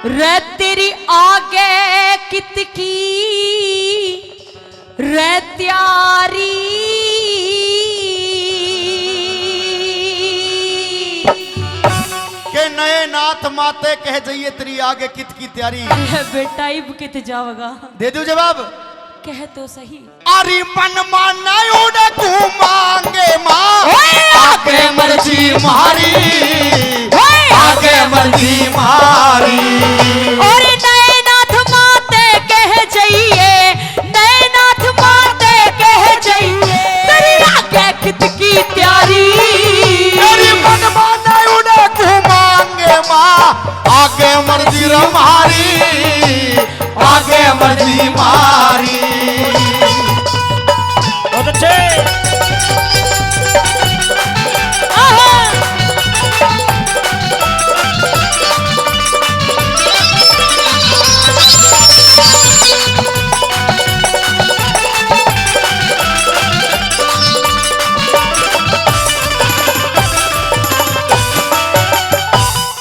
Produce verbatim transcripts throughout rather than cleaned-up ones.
रे तेरी आगे कितकी रे तैयारी। के नए नाथ माते कह जाइए, तेरी आगे कित की तैयारी। अरे बेटा, इब कित जावगा? दे दो जवाब। कह तो सही। अरे मन माना उड़े घूमांगे माँ, ओए! आगे मर्जी म्हारी, ओए! आगे मर्जी म्हारी। और नए नाथ माते कह जाइए, नए नाथ माते कह जाइए, तेरी आगे कित की तैयारी। अरे मन माना उड़े घूमांगे माँ, आगे मर्जी रे म्हारी, आगे मर्जी म्हारी। बहुत अच्छे। आहा।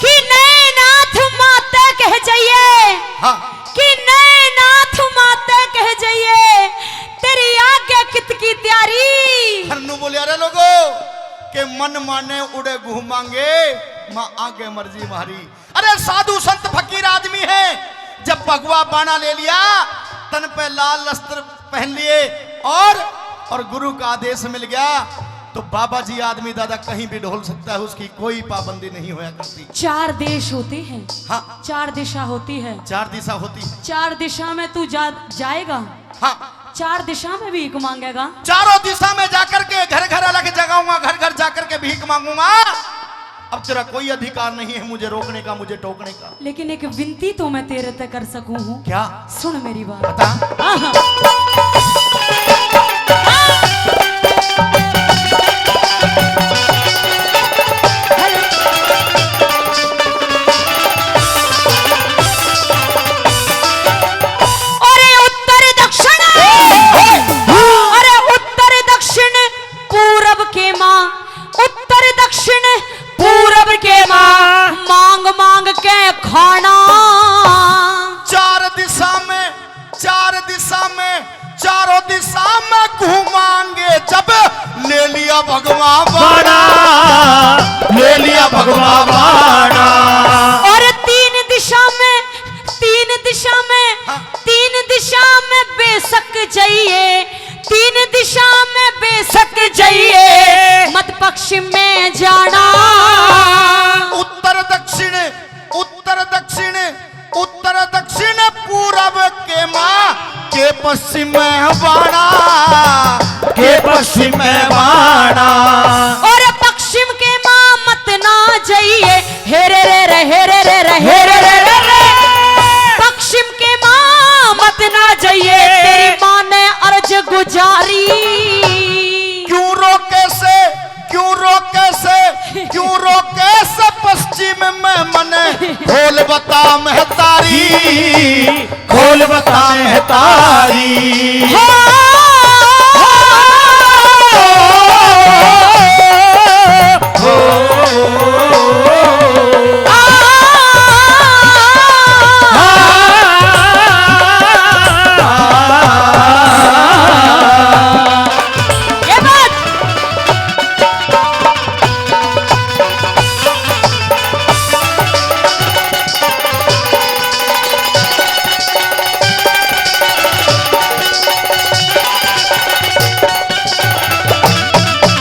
कि नए नाथ माते कह जाइए। हाँ। कि नए नाथ माते कह जाइए, तेरी आगे कित की तैयारी। हरनू बोलिया रे लोगो, के मन माने उड़े घूमांगे, माँ आगे मर्जी म्हारी। अरे साधु संत फकीर आदमी है, जब भगवा बाणा ले लिया, तन पे लाल वस्त्र पहन लिए और, और गुरु का आदेश मिल गया, तो बाबा जी आदमी दादा कहीं भी ढोल सकता है, उसकी कोई पाबंदी नहीं होया करती। चार देश होते हैं, हाँ। चार दिशा होती है। चार दिशा होती है। चार दिशा में तू जा, जाएगा। हाँ। चार दिशा में भीख मांगेगा। चारों दिशा में जाकर के घर घर अलग जगाऊंगा, घर घर जाकर के भीख मांगूंगा। अब तेरा कोई अधिकार नहीं है मुझे रोकने का, मुझे टोकने का। लेकिन एक विनती तो मैं तेरे तक कर सकूं हूँ। क्या? सुन मेरी बात। बता। हाँ, हाँ। अरे उत्तर दक्षिण, अरे उत्तर दक्षिण पूरब के माँ, उत्तर दक्षिण पूरब के माँ, मांग मांग के खाना। चार दिशा में, चार दिशा में, चारों दिशा में घूमांगे जब, ले लिया भगवा बाणा, ले लिया भगवा बाणा। और तीन दिशा में, तीन दिशा में, हाँ। तीन दिशा में बेशक जाइए, तीन दिशा में बेशक जाइए, मत पश्चिम में जाना। उत्तर दक्षिण, उत्तर दक्षिण, उत्तर दक्षिण पूरब के माँ, के पश्चिम में बाणा, के पश्चिम में बाणा। और पश्चिम के माँ मत ना जाइए, हेरे रे रे, हेरे रे रे, हेरे रे रे रे। पश्चिम के माँ मत ना जाइए, तेरी माँ ने अर्ज गुजारी। क्यों रोके से, क्यों रोके से, क्यों रोके से पश्चिम में मने, खोल बता महतारी, खोल बता महतारी। हो। ये बात।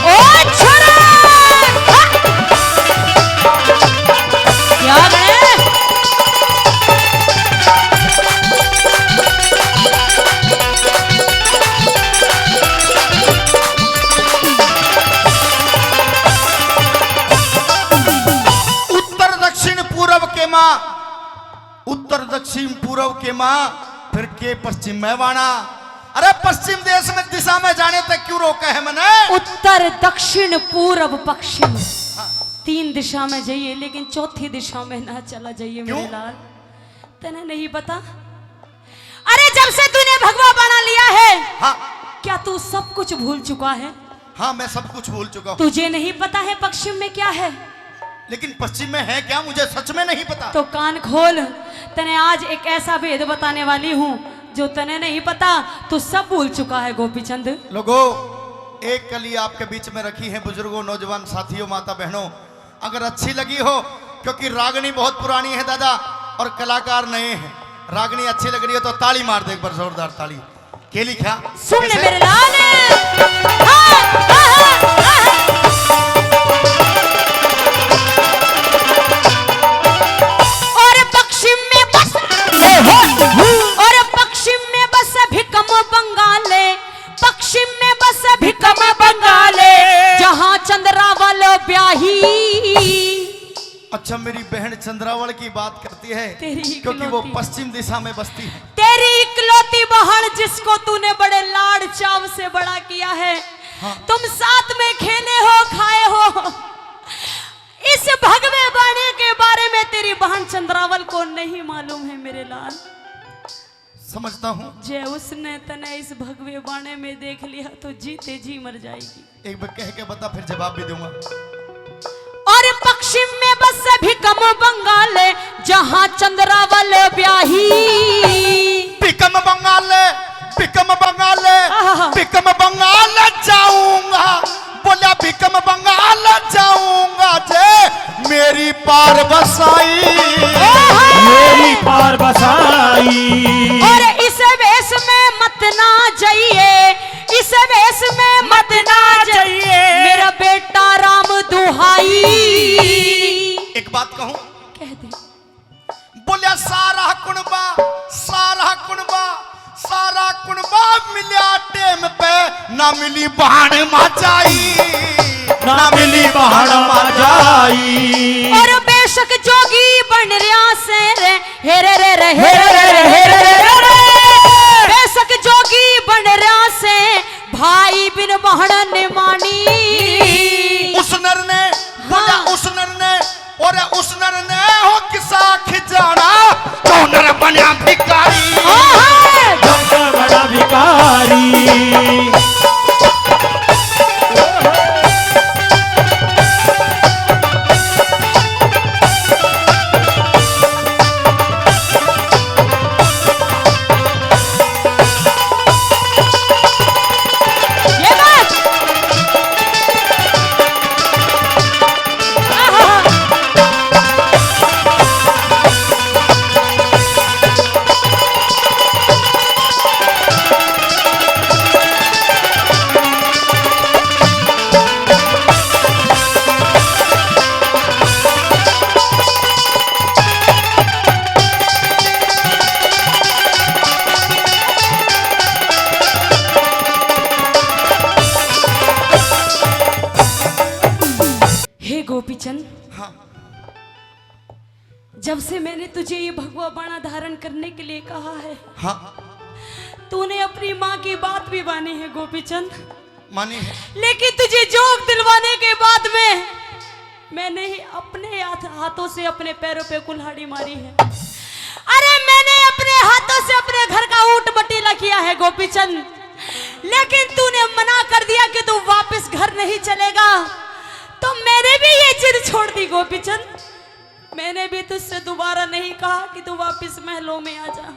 ओ छोरा! हाँ! क्या बने? उत्तर दक्षिण पूरब के माँ, उत्तर दक्षिण पूरब के माँ, फिर के पश्चिम में बाणा। अरे पश्चिम देश में दिशा में जाने तक क्यों रोका है मने? उत्तर दक्षिण पूरब पश्चिम, हाँ। तीन दिशा में जाइए, लेकिन चौथी दिशा में ना चला जाइए। क्यों? मेरे लाल, तने नहीं पता? अरे जब से तूने भगवा बाणा लिया है, हाँ। क्या तू सब कुछ भूल चुका है? हाँ, मैं सब कुछ भूल चुका हूँ। तुझे नहीं पता है पश्चिम में क्या है? लेकिन पश्चिम में है क्या, मुझे सच में नहीं पता। तो कान खोल, तने आज एक ऐसा भेद बताने वाली हूँ जो तने नहीं पता। तू सब भूल चुका है गोपीचंद। लोगों, एक कली आपके बीच में रखी है, बुजुर्गों, नौजवान साथियों, माता बहनों, अगर अच्छी लगी हो, क्योंकि रागनी बहुत पुरानी है दादा, और कलाकार नए हैं। रागनी अच्छी लग रही हो तो ताली मार दे एक बार, जोरदार ताली। के लिखा? सुन ले कैसे? मेरे लाल। हाँ, हाँ, हाँ, हाँ। और पश्चिम में बस, और पश्चिम में बस भिकम बंगाले, पश्चिम में बस भिकम बंगाले, जहाँ चंद्रावल ब्याही। अच्छा, मेरी बहन चंद्रावल की बात करती है, तेरी क्योंकि वो इकलौती। पश्चिम दिशा में बसती है। तेरी इकलौती बहन, जिसको तूने बड़े लाड़ चाव से बड़ा किया है, हाँ। तुम साथ में खेले हो, खाए हो, इस भगवे बाणे के बारे में तेरी बहन चंद्रावल को नहीं मालूम है मेरे लाल। समझता हूँ। जे उसने तने इस भगवे बाणे में देख लिया तो जीते जी मर जाएगी। एक बार कह के बता, फिर जवाब भी दूंगा। और पश्चिम में बस भिकम बंगाले, जहाँ चंद्रावल ब्याही। भिकम बंगाले, भिकम बंगाले, आहा। भिकम बंगाले जाऊंगा, बोला भिकम बंगाले जाऊंगा जे मेरी पार बसाई। आहा। मेरी पार बसाई। और इस वेश में मत ना जाइए, इस वेश में मत ना जाइए, मेरा बेटा राम दुहाई। एक बात कहूं? कह दे। बोलिया सारा कुणबा, सारा कुणबा, सारा कुणबा मिलिया टेम पे, ना मिली बहान माचाई, ना मिली बहान माचाई। और बेशक जोगी बन रहा से रे, हेरे रे रे, हेरे रे रे, हेरे रे रे। बेशक जोगी बन रहा से, भाई बिन बहन ने मानी। उस नर ने, बोला हाँ। उस नर ने, और उस नर ने हो किसा खिजाना, जो नर बन्या भिखारी। हाँ, हाँ। जो नर बन्या भिखारी। ये बात। हे गोपीचंद, हाँ। जब से मैंने तुझे ये भगवा बाणा धारण करने के लिए कहा है, हाँ। तूने अपनी माँ की बात भी मानी है गोपीचंद, मानी है। लेकिन तुझे जोग दिलवाने के बाद में मैंने ही अपने हाथ, हाथों से अपने पैरों पे कुल्हाड़ी मारी है। अरे, मैंने अपने हाथों से अपने घर का ऊंट मटीला किया है गोपीचंद, लेकिन तूने मना कर दिया कि तू वापस घर नहीं चलेगा, तो मैंने भी ये जिद छोड़ दी गोपीचंद। मैंने भी तुझसे दोबारा नहीं कहा कि तू वापस महलों में आ जा,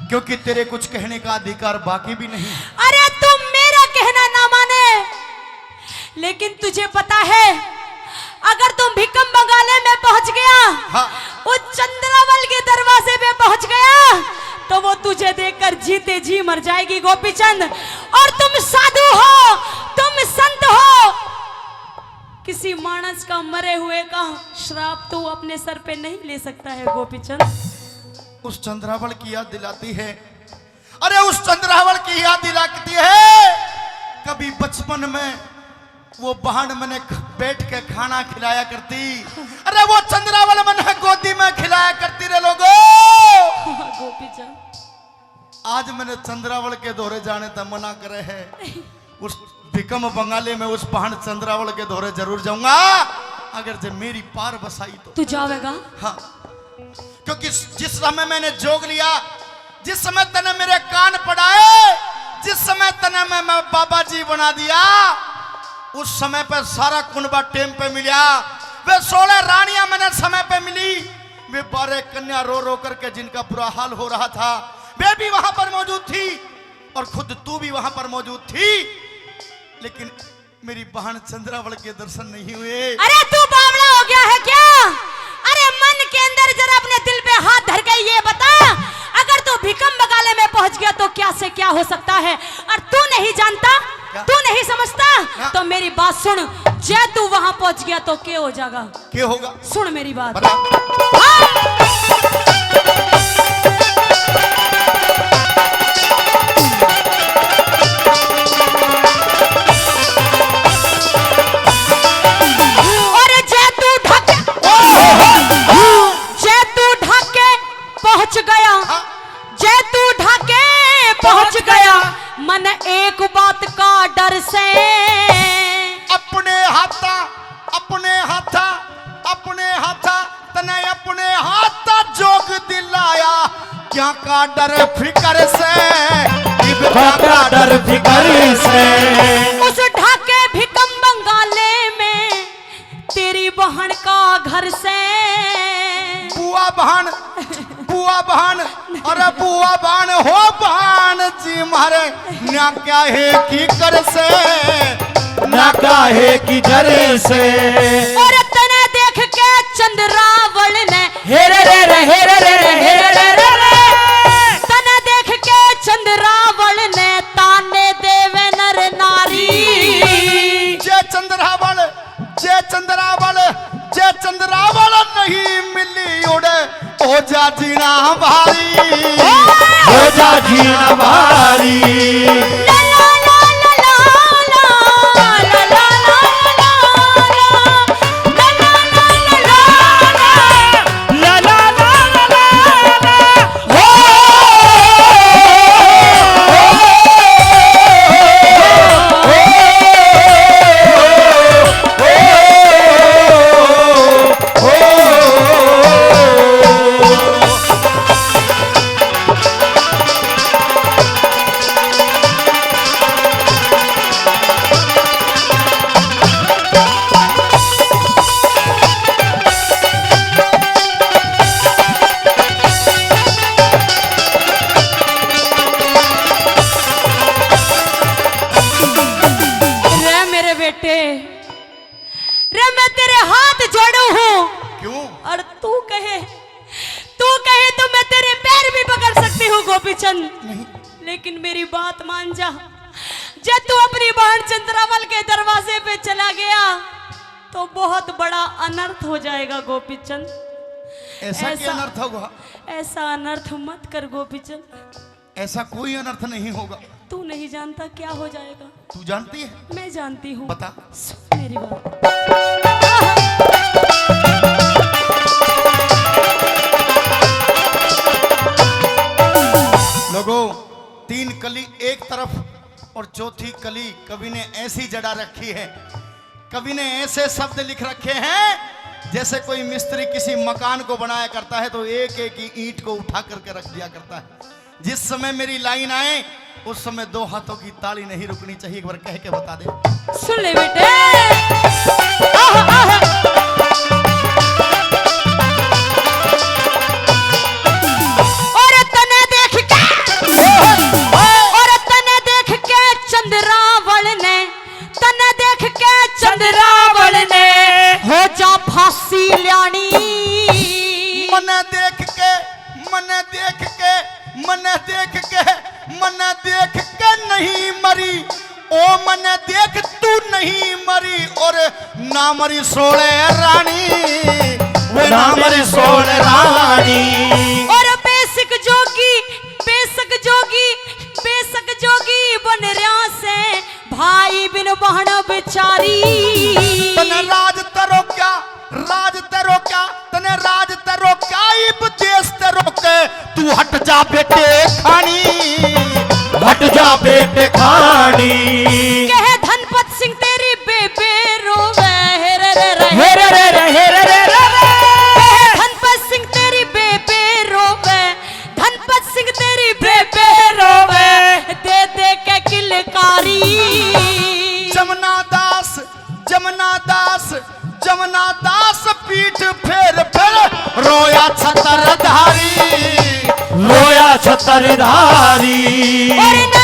क्योंकि तेरे कुछ कहने का अधिकार बाकी भी नहीं। अरे, तू मेरा कहना ना माने, लेकिन तुझे पता है, अगर तू भिकम बंगाले में पहुंच गया, हाँ। वो चंद्रावल के दरवाजे पे पहुंच गया, तो वो तुझे देखकर जीते जी मर जाएगी गोपीचंद। और तुम साधु हो, तुम संत हो, किसी मानस का, मरे हुए का श्राप तू अपने सर पे नहीं ले सकता है गोपीचंद। उस चंद्रावल की याद दिलाती है। अरे, उस चंद्रावल की याद दिलाती है, कभी बचपन में वो बहन मने ख-, बैठ के खाना खिलाया करती। अरे, वो चंद्रावल मने गोदी में खिलाया करती रे लोगो। गोपीचंद। आज मैंने चंद्रावल के धोरे जाने तै मना करे है। उस भिकम बंगाले में उस पहाड़ चंद्रावल के धोरे जरूर जाऊंगा, अगर जे मेरी पार बसाई तो। तू जावेगा? हाँ, क्योंकि जिस समय मैंने जोग लिया, जिस समय तने मेरे कान पड़ाए, जिस समय तने मैं, मैं बाबा जी बना दिया, उस समय पर सारा कुनबा टेम पे मिला। वे सोलह रानियां मैंने समय पे मिली, वे बारह कन्या रो रो करके जिनका बुरा हाल हो रहा था, वे भी वहां पर मौजूद थी और खुद तू भी वहां पर मौजूद थी, लेकिन मेरी बहन चंद्रावल के दर्शन नहीं हुए। अरे, तू बावला हो गया है क्या? अरे, मन के अंदर जरा अपने दिल पे हाथ धर के ये बता, अगर तू भिकम बंगाले में पहुंच गया तो क्या से क्या हो सकता है? और तू नहीं जानता, क्या? तू नहीं समझता, हाँ। तो मेरी बात सुन, जै तू वहां पहुंच गया तो के हो जाएगा? के होगा? सुन मेरी बात। बता। हाँ। और जै तू ढाके, जै तू ढाके पहुंच गया, हाँ। जै तू ढाके पहुंच गया, मन एक बात का डर से। अपने हाथा, अपने हाथा, अपने हाथा, तने अपने हाथा जोग दिलाया। क्या का डर फिकर से, इब क्या का डर फिकर से। उस ढाके भिकम बंगाले में तेरी बहन का घर से। बुआ बहन, बुआ बहन, अरे बुआ बहन हो बहन जी मारे, ना क्या है की कर से, ना क्या है की जर से। और तने देख के चंद्रावल ने, हेरे रे रे, हेरे रे रे, हेरे रे रे रे। तने देख के चंद्रावल ने ताने देवे नर नारी। जय चंद्रावल, जय चंद्रावल, जय चंद्रावल नहीं मिली उड़े, हो जा जीना भारी, हो जा जीना भारी। रे मेरे बेटे, रे मैं तेरे हाथ जोड़ू हूँ। क्यों? और तू कहे, तू कहे तो मैं तेरे पैर भी पकड़ सकती हूँ गोपीचंद। नहीं। लेकिन मेरी बात मान जा, जब तू अपनी बहन चंद्रावल के दरवाजे पे चला गया तो बहुत बड़ा अनर्थ हो जाएगा गोपीचंद। ऐसा क्या ऐसा, अनर्थ होगा? ऐसा अनर्थ मत कर गोपीचंद। ऐसा कोई अनर्थ नहीं होगा। तू नहीं जानता क्या हो जाएगा। तू जानती है? मैं जानती हूँ। बता। सुन मेरी बात। लोगों, तीन कली एक तरफ और चौथी कली कवि ने ऐसी जड़ा रखी है, कवि ने ऐसे शब्द लिख रखे हैं, जैसे कोई मिस्त्री किसी मकान को बनाया करता है तो एक एक ही ईंट को उठा करके रख दिया करता है। जिस समय मेरी लाइन आए, उस समय दो हाथों की ताली नहीं रुकनी चाहिए। एक बार कह के बता दे। सुन ले बेटे। आह, आह। और तने देख के, और तने देख के चंद्रावल ने, तने देख के चंद्रावल ने हो जा फांसी ल्याणी। मने देख के, मने देख के, मने देख के, मने देख के नहीं मरी, ओ मने देख तू नहीं मरी, और ना मरी सोले रानी, वे ना मरी सोले रानी। और बेशक जोगी, बेशक जोगी, बेशक जोगी बन रहा से, भाई बिन बहन बेचारी। तने राज ते रोक्या, राज ते रोक्या, तने राज ते रोक्या, इब देश ते रोके, तू हट जा बेटे खानी, हट जा बेटे खानी। कहे धनपत सिंह तेरी बेबे रोवे, हे रे रे रे, हे रे रे रे, हे रे रे रे रे। कहे धनपत सिंह तेरी बेबे रोवे, धनपत सिंह तेरी बेबे रोवे, दे दे के किलकारी। जमुना दास, जमुना दास, जमुना दास पीठ फेर फेर रोया छतरधारी। रोया छतरधारी। अरे ना